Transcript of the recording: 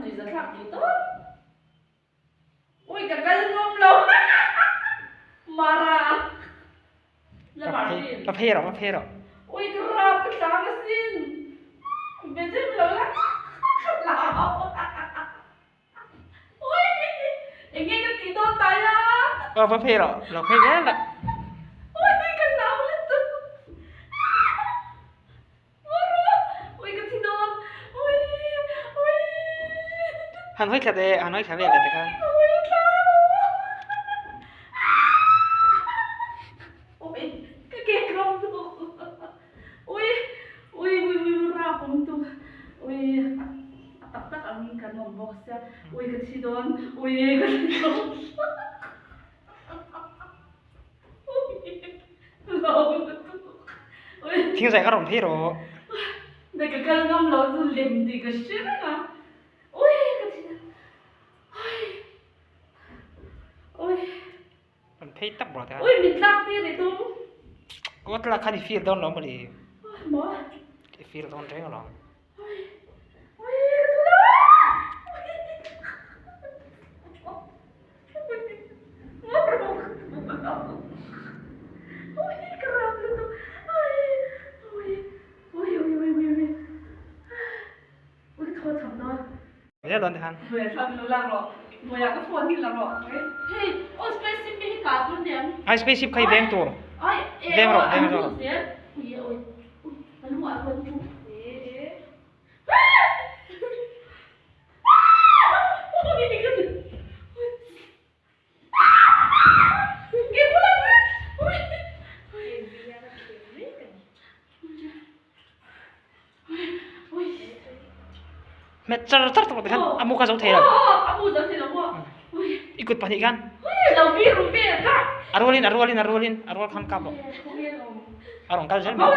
Nuih zathlak duh tawp. Ui ka kal ngawm lo. Mara. La Martin. Va phei rawh, va phei rawh. Ui ka rap ka tlang asin. Be zem lo la. Ka hlau. Ui enge ka tih dawn tai a. Aw va phei rawh, lo phei zel la. Ui ka hlau lutuk. Ui ka thi dawn ui ui. Han hawi thla teh han hawi thla vel teh khan. Ka hawi thla lo. Ui ka ke kham tu. Ui ui ui ui rap awm tu. Ui a tak tak angin kan awm bawk sia. Ui ka thi dawn ui ka thi dawn. Thing zai kha rawn phei rawh. Rawn phei tak rawh tikhan. Kawt lak khan i feel dawn lo mawle. I feel dawn reng alawm. Zel dawn tikhan. Ai spaceship kha i veng tur. Veng rawh veng rawh. Hmet char char tak khan a mu kha zo thei lo. I kut pahnih khan. A rualin a rualin a rualin a rual khan kap rawh. A rawn kal zel mai.